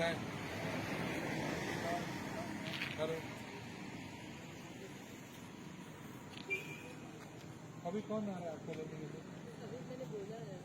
साहेब. Hello, अभी कौन आ रहा है आपको लेने के लिए? अभी मैंने बोला है.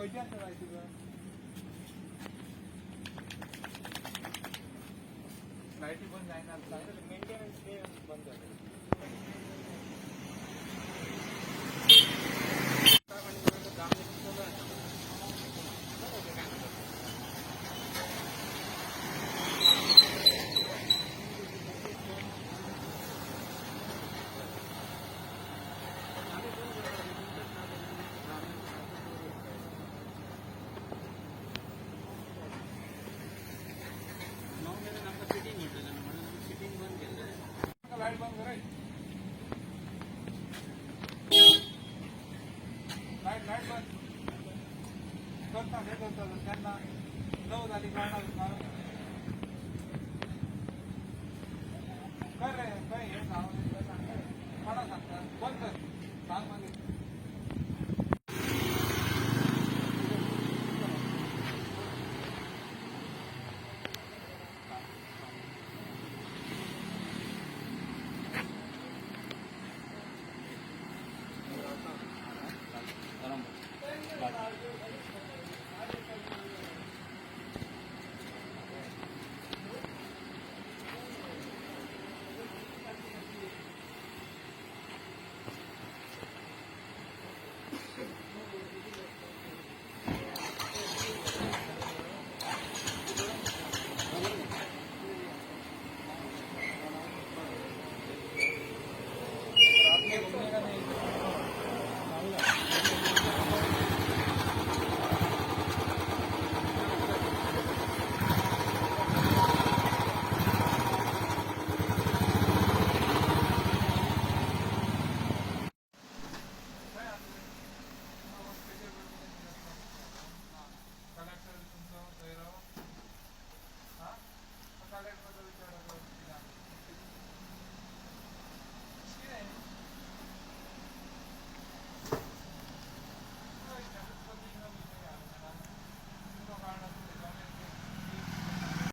खंयच्यान लायटी तुका? लायटी बंद जायना. मेंटेनन्स बंद जाले. लायट बंद कराय. लायट, लायट बंद करता. हे करता तेन्ना 9 जाली, कळना तुका?